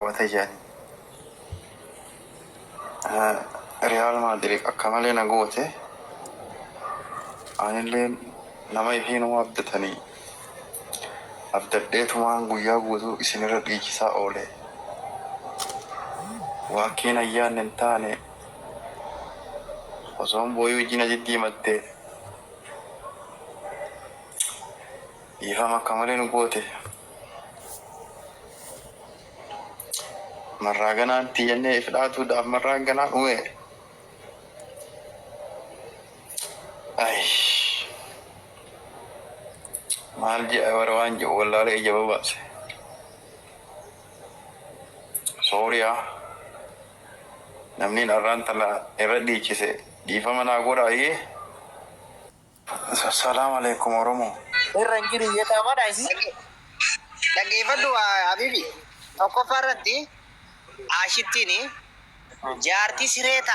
Raawwate jedhani. Riyaal Maadiriid akka malee na goote. Anilleen nama ifiinuma abdatanii abdadheetumaan guyyaa guutuu isinirra dhiichisaa oole. Waaqkiin ayyaanne hin taane osoon booyuu ijji na diddiimatte. Dhiifama akka malee nu goote. Marraa ganaan itti jennee if dhaatuudhaaf marraan ganaa dhume. Ay. Maal je'a bara waan jedhu wallaalee ija babaase. Sooriyaa. Namni arraan tana irra dhiichise dhiifama naa godhaa iyyee. Salaam alaikum Oromoo. Irra hin jiru yetaamaadha isin. Dhaggeeffadhu Habibi. Tokkoffaa irratti Ashittiin jaartii siree ta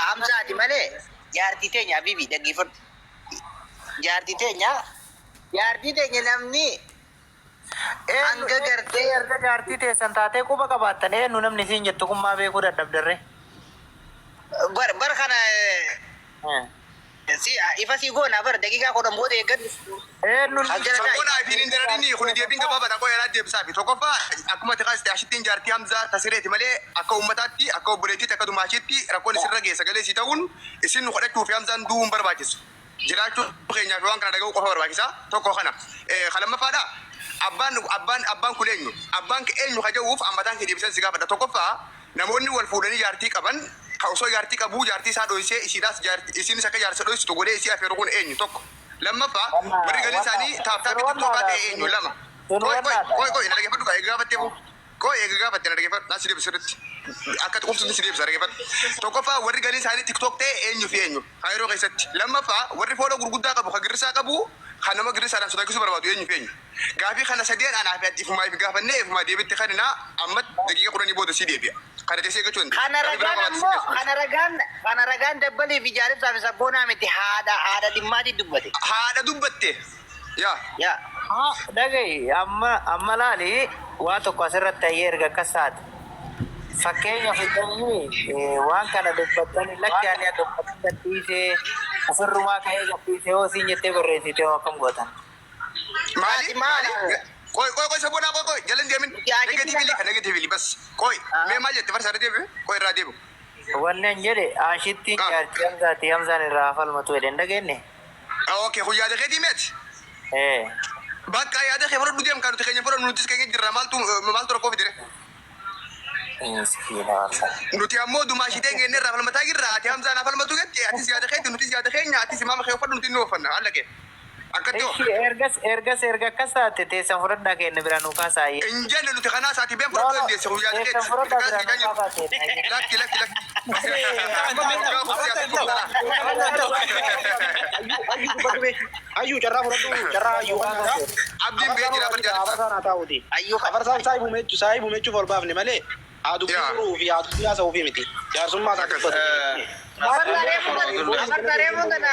Hamzaati malee jaartii teenya Habibi dhaggeeffadhu. Jaartii teenya jaartii teenya namni Eenyu hanga gartee erga jaartii teessan taatee quba qabaattan eenyu namni isiin jettu kun maa beekuu dadhabdarree? bar bar kana si ifa si goona bar daqiiqaa 10 booda eeggadhu. Eenyu As jala taa'i. Sabboonaa ifiin hin dararini kun deebiin gabaabaadha qoy anaa deebisaafi. Tokkoffaa akkuma ati kaaste ashittiin jaartii Hamzaa ta sireeti malee akka ummataatti akka obboleettiitti akka dumaashiitti rakkoon isirra ga'e sagalee isii ta'uun isin nu kadhachuu fi Hamzaan du'uu hin barbaachisu. Jiraachuu keenyaa fi waan kana dhaga'uu qofa barbaachisa. Tokko kana. Ka lammaffaadha abbaan abbaan abbaan kun eenyu? Abbaan kee eenyu ka jedhuuf an mataan kee deebisan si gaafadha. Tokkoffaa namoonni wal fuudhanii jaartii qaban ka osoo jaartii qabuu jaartii isaa dhoysee isiidhaas jaartii isiinis akka jaarsa dhoysitu godhee isii afeeru kun eenyu? Tokko. Lammaffaa Wanna warri galiin wanna isaanii taap sun taapii tiktookaa wannaadha ta'e sun eenyu? Lama. sun Qoy qoy wannaadha. qoy qoy na dhaggeeffadhu kaa eega gaafatteefu. Qoy eega gaafatte na dhaggeeffadhu naa si deebisa sirriitti. Akka quubsutti si deebisa dhaggeeffadhu. Tokkoffaa warri galiin isaanii tiktook ta'e eenyu fi eenyu? Kaayiroo keessatti. Lammaffaa warri fooloo gurguddaa qabu ka girrisaa qabu ka nama girrisaadhaan sodaachisuu barbaadu eenyu fi eenyu? Gaafii kana sadeen anaa fi ati ifumaa if gaafannee ifumaa deebitti kenninaa amma daqiiqa kudhanii booda sii deebi'a. Kana teessee eeggachuu dandeessa. Kana Gaafii biraa ragaan qabaatte si ammoo keessummeessa. kana ragaan kana ragaan dabbalii fi jaalibsaa fi sabboonaa miti haadha haadha dhimmaati dubbate. Haadha dubbatte. Yaa. Yaa. Haa dhaga'i amma amma laali waa tokko asirratti hayyee erga akkas taate fakkeenya fidanii waan kana dubbattanii lakki ani dubbattee gadhiisee ofirrumaa ka'ee gadhiisee hoo siin jettee barreessite hoo akkam gootan. Maali? Ati maal? Maali? Qoy qoy qoy sabboonaa qoy qoy jala hin deemin. Nuti ashitti Negatively ka negatively bas. Qoy mee maal jette farsa irra deebi. Qoy irraa deebi. Wanni an jedhe Ashittiin Ah. jaartii Hamzaati Hamzaan irraa haa falmatu jedhe hin dhageenye? Okay kun yaada keetii meeti? Ee. Bakka yaada kee fudhadhu deem kan nuti keenya fudhannu nutis keenya jirra maaltu maaltu rakkoo fidire? Miskiina wallah. Nuti ammoo dumaashitee keenya irraa falmataa jirra ati Hamzaan haa falmatu jette atis yaada keeti nutis yaada keenya atis imaama kee uffadhu nuti inni uffanna haala kee. Akkatti hoo? Ishi ergas ergas erga akkas taate teessan fudhadhaa keenya biraa nuu kaasaa ayyee. Hin jenne nuti kanaa isaati been No fudhachuu no dandeesse kun yaada teessan keeti. Nuti fudhadhaa kanaa biraa si nuu jiru. kaasaa keenya ayyee. Lakki lakki lakki. Waggaa kursi ati fudhata. Ayyuu dubbadhu mee. Ayyuu carraa fudhadhu carraa ayyuu kannaadha. Abdiin bee Afarsaan jira bar haa jaalibsaa. afarsaan haa taa'uuti. Ayyuu kan. Afarsaan saahibu mechuuf ol baafne malee haa dubbii Yaa. furuu fi haa dubbii haasa'uufi miti. Jaarsummaa isaa Akkas. dubbatu. Afartaa reefuun tana afartaa reefuun tana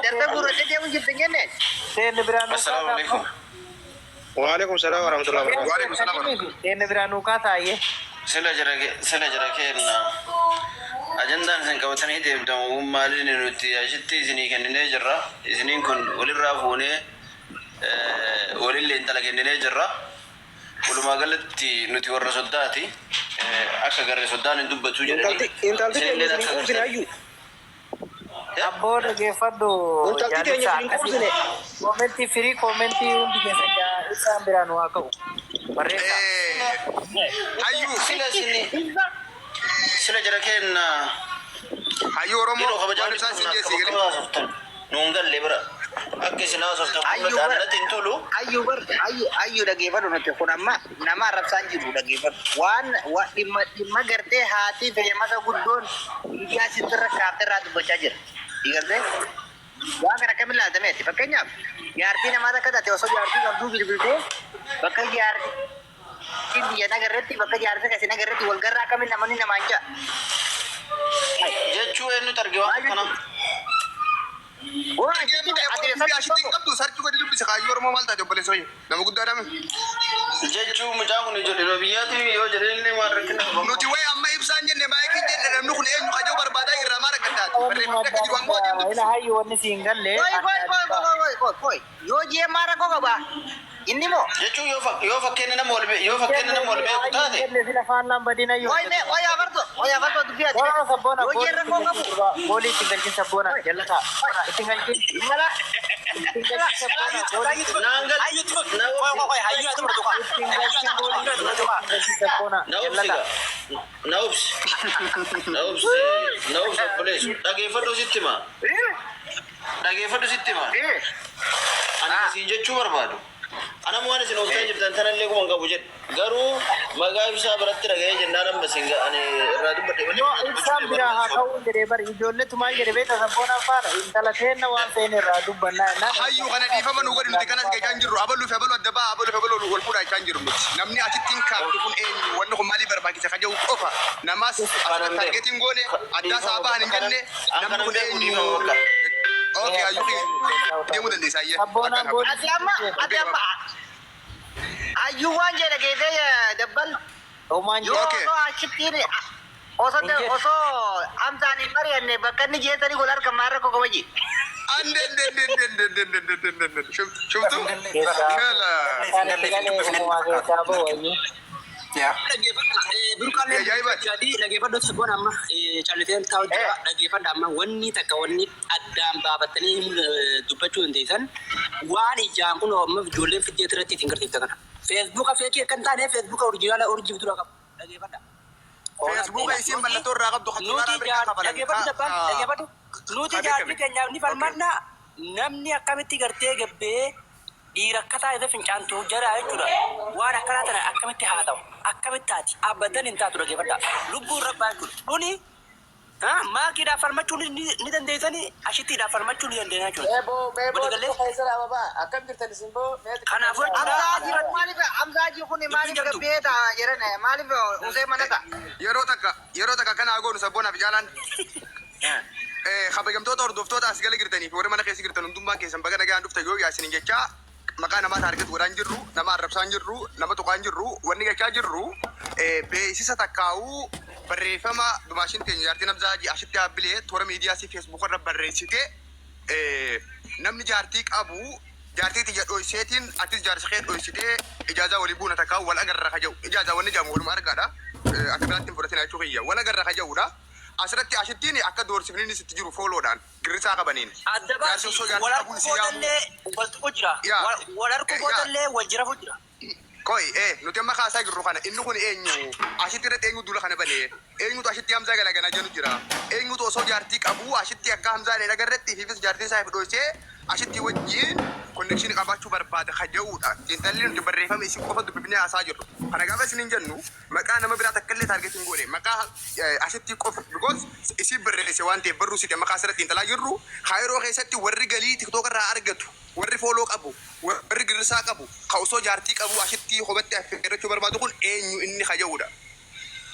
darbe guurrattee deemu jirti hin jenneen. Teenni biraa nuu Assalaamu kaasaa alaikum. Waalaikum salaam warahmatullahi wabarakatuh. Waalaikum salaam warahmatullahi. Teenni biraa nuu kaasaa ayyee. Sila jara sila jara keenna ajandaan isin qabatanii deemtan kun maaliin nuti ashitti isinii kenninee jirra. Isiniin kun walirraa fuunee walillee intala kenninee jirra. Walumaa galatti nuti warra soddaati. Akka garre soddaan hin dubbatu jedhanii. Intalti intalti teenya Isinilleen isin hin akka quubsine gartan. hayyuu. Abboo dhageeffadhu Intalti teenya jaalibsaa isin hin akkasii quubsine. koomentii firii koomentii hundi keessan ibsaan biraa nu haa ka'u. Barreessaa. Hayyuu. Sila isin sila jara keenna Hayyuu Oromoo yeroo kabajaa waan ibsaan siin akka geessi bakka galee. haasoftan nuun galle bira akka isin haasoftan kun Ayyuu bar natti hin tolu. ayyuu bar ayyuu ayyuu dhageeffadhu nuti kun amma nama arrabsaan jiru dhageeffadhu waan wa dhimma dhimma gartee haati feemasa guddoon miidiyaa sitti irra kaaftee irraa dubbachaa jira. Diigaltee waan kana akkamiin ilaalta ati fakkeenyaaf jaartii namaa takka taate osoo jaartii qabduu bilbiltee bakka jaartii biyya nagarretti bakka jaarsa keessi nagarretti wal garraa akkamiin namoonni namaan ja'a. Jechuu eenyutu arge waan Maal akkanaa? jechuudha? Waa Argee achitti malee ati dubbii eessatti ashitti hin tokko qabdu sarchuu gadi dubbise kaayyoo Oromoo maal taate obboleessa wayya nama guddaa dame. Jechuu mucaan kun ijoollee biyyaati yoo jedhe illee maal rakkina. Akka jiru ammoo adeemu Ila dubbisu. hayyu wanni siin galle. Qoy qoy qoy qoy qoy qoy qoy. Yoo jee maa rakkoo qaba? Inni moo? Jechuun yoo yoo fakkeenya nama wal yoo fakkeenya nama wal beeku taate. Sila faallaan badina yoo. Qoy mee qoy afarto qoy afarto dubbii ati. Boona sabboona Yoo jee rakkoo qabu. goolii ittiin galchin sabboona jallata ittiin galchin Mala. ittiin galchin sabboona goolii Naangal na ittiin galchin goolii ittiin galchin sabboona na obsi jallata. gaa. Na obsi. Na obsi. Na obsi obboleessu. Dhageeffadhu sitti hima. Dhageeffadhu sitti hima. Ani isin jechuu barbaadu. Anam waan isin ooftaa jirtan tanallee kuma hin qabu jedhe. Garuu maqaa ibsaa biratti dhaga'ee jennaan amma isin ani irraa dubbadhe malee Yoo ibsaan biraa haa ta'uu jedhee bari ijoolletu maal jedhe beekta sabboonaan faana intala teenna waan feene irraa dubbannaa jennaan. Hayyuu kana dhiifama nu godhi nuti kanas gachaa hin jirru. Abaluu fi abaluu adda ba'a abaluu fi abaluu wal fuudhaa jechaa hin jirru nuti. Namni achitti hin kaaftu kun eenyu wanni kun maaliif barbaachisa ka jedhu qofa. Namaas asirratti targetiin goone addaa isaa bahan hin jenne namni kun eenyu. Okay, hayyuu deemuu dandeessa ayyee. Sabboonaan goolii Ati amma ati amma ayyuu waan jedhe geessee dabbal. Homaan Yoo jedhe. Okay. osoo achittiin osoo osoo Hamzaan hin mari'anne bakka inni jeessanii gol harka maal rakkoo qaba jee. Ande ande ande ande ande ande ande ande ande shuftu Keessaa kala. kan itti galee uumamaa keessaa bahu wayyuu. Dhageeffadhu sabboon amma calliseen taa'u jira. Dhageeffadha amma wanni takka wanni addaan baafattanii dubbachuu dandeessan waan ijaan kun amma ijoolleen fiddee irratti ittiin garsiifta kana. Feesbuuka fake akka hin taane feesbuuka original orijiif dura qabu. Dhageeffadha. Feesbuuka isiin mallattoo irraa qabdu kan Nuti doolaaraa Ameerikaa kafalan. dhageeffadhu dabbaan dhageeffadhu. Nuti jaartii keenyaaf ni falmanna namni akkamitti gartee gabbee dhiira akkataa isa fincaantu jara jechuudha. Waan akkanaa tana akkamitti haa ta'u akkamitti taati abadan hin taatu dhageeffadha. Lubbuun rabbaa jechuudha. Kuni maakiidhaaf falmachuu ni dandeessanii ashittiidhaaf falmachuu ni dandeenya jechuudha. Waliigalee kanaafuu jechuudha. Hamzaa maaliif Hamzaa kun maaliif gabbee ta'a jedhan maaliif usee mana ta'a? Yeroo takka kana goonu sabboonaaf jaalaan. Kabajamtoota hordoftoota as gala jirtanii fi warra mana keessa jirtan hundummaan keessan baga nagaan dhuftan yoo yaasinin jechaa maqaa namaa target godhaa hin jirru, nama arrabsaa hin jirru, nama tuqaa hin jirru, wanni jechaa jirru beeksisa takkaa'uu barreeffama dumaashin teenya jaartiin Hamzaa ashitti dhaabbilee toora miidiyaa si feesbuuk irra barreessite namni jaartii qabu jaartii tiyya dhoyseetiin atis jaarsa kee dhoysitee ijaazaa walii buuna takkaa'u wal agarra ka jedhu ijaazaa wanni jedhamu waluma argaadha akka biraatti hin fudhatin jechuu kiyya wal agarra ka jedhudha. Asirratti ashittiin akka doorsifni sitti jiru fooloodhaan girrisaa qabaniin. Adda Jaarsi baasi osoo wal jaartii harkuu qabuun si yaamu. boodallee wal tuqu jira. Yaa. Wal harkuu boodallee wal jirafu jira. Koi, nuti amma kaasaa jirru kana inni kun eenyu? Ashitti irratti eenyu duula kana banee? Eenyutu ashitti Hamzaa galaganaa jennu jira? Eenyutu osoo jaartii qabu ashitti akka Hamzaa hin agarretti fiifis jaartii isaa dhoysee ashitti wajjin connection qabaachuu barbaada ka jedhudha. Xiinxalli nuti barreeffama isin qofa dubbifnee haasaa jirru. Kana gaafa isin hin jennu maqaa nama biraa takka illee target hin goone maqaa ashitti qofa because isin barreesse waan ta'eef barruu sitti maqaa asirratti xiinxalaa jirru kaayiroo keessatti warri galii tiktook irraa argatu warri follow qabu warri girrisaa qabu ka osoo jaartii qabu ashitti hobatti affeerrachuu barbaadu kun eenyu inni ka jedhudha.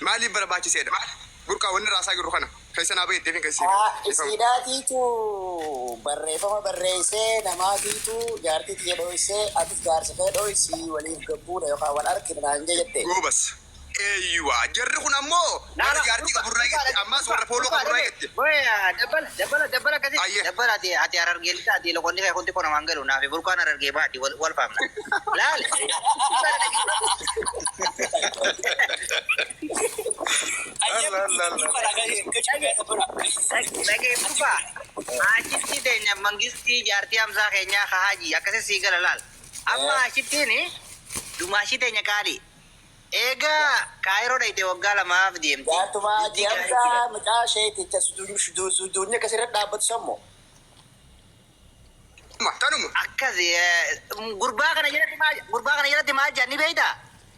Maaliif barbaachiseedha? Burqaa wanni raasaa jirru kana keessa naa bahettee fi keessa. Isiidhaatiitu barreeffama barreessee namaatiitu jaartii tiyya dhoysee atis jaarsa kee dhoysii waliif gabbuudha yookaan wal argina naan jette. Goobas. Eeyyuwa jarri kun ammoo warra jaartii qaburraa jette ammas warra follow qaburraa jette. Dabbala dabbala dabbala akkasii Ayyee. dabbala ati ati harargee lixa ati loqonni kee kunti konamaan galu naafi burqaan harargee baati wal wal faamna. Laal. Dhagee burqaa achitti teenya mangistii jaartii Hamzaa keenyaa kahaji akkasii sii gala laal. Amma achittiin dumaashii teenya qaali. Egaa Kaayiroo dhayite waggaa 2f deemti. Jaartumaa ji'amsaa mucaa isheeticha suduunni akkasirra dhaabbatu sammoo. Tanuma. Akkas gurbaa kana jalatti maal jedhan ni beektaa?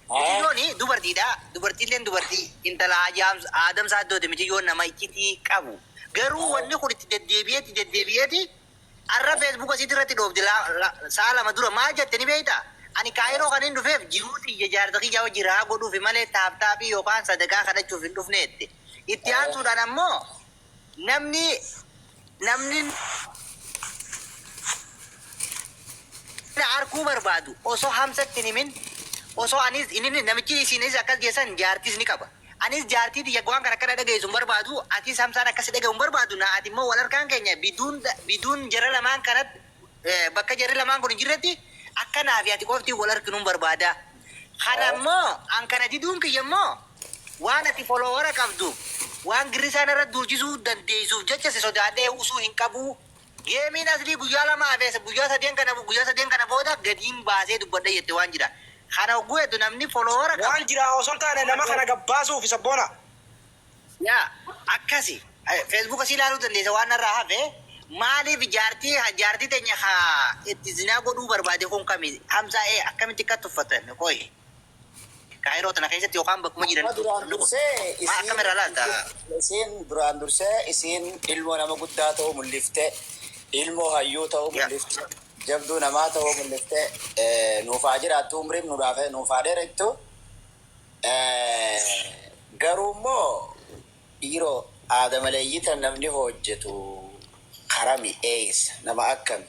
Miciyyoon dubartiidha. Dubartiilleen dubartii intala Aadam Saaddooti miciyyoon nama iccitii qabu. Garuu wanni kun itti deddeebi'eeti deddeebi'eeti arra feesbuuka isiitti irratti dhoofti sa'a 2 dura maal jette ni beektaa? Ani Kaayiroo kan hin dhufeef jiruu xiyya jaarsa kiyyaa wajjin raa godhuufi malee taaptaapii yookaan sadaqaa kadhachuuf hin dhufne jette. Itti aansuudhaan ammoo namni na arkuu barbaadu osoo Hamsatti hin himin osoo anis inni namichi isinis akkas geessan jaartis ni qaba. Anis jaartii tiyya waan kana akkana dhageessu hin barbaadu. Atis Hamzaan akkasi dhagahu hin barbaadu. Na ati immoo wal harkaan keenya biduun biduun jara lamaan kanatti bakka jarri lamaan kun hin jirretti akka naa fi ati qofti wal harkinu hin barbaada. Kana immoo an kana diduun kiyya immoo waan ati follower qabdu waan girrisaa narra duulchisuu dandeessuuf jecha si sodaadhee usuu hin qabu. Geemiin aslii guyyaa 2 hafe guyyaa sadeen kana guyyaa sadeen kana booda gadiin baasee dubbadha jette waan jira. Kana hogguu jettu namni follower qabu. Waan jira osoo hin taane nama kana gabbaasuufi sabboona. Yaa akkasi Facebook si ilaaluu dandeessa waan narraa hafe maaliif jaartii jaartii teenya haa itti zinaa godhuu barbaade kun kami Hamzaa ee akkamitti akka tuffatan qoy Kaayiroo tana keessatti yookaan bakkuma Amma jiranitti duraan uffanni kun dursee maa isiin akkam irraa laalta? isiin duraan dursee isiin ilmoo nama guddaa ta'uu mul'ifte, ilmoo hayyuu ta'uu Yaa. mul'ifte, jabduu namaa ta'uu mul'ifte, nuuf haa jiraattu umriin nuudhaaf nuuf haa dheerattu. Garuu immoo dhiiroo aada maleeyyii tan namni hoojjetu karami eeysa nama akkami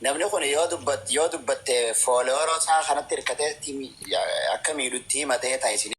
namni kun yoo dubbat yoo dubbatte follower isaa kanatti hirkatee akka miidhu itti himatee ta isin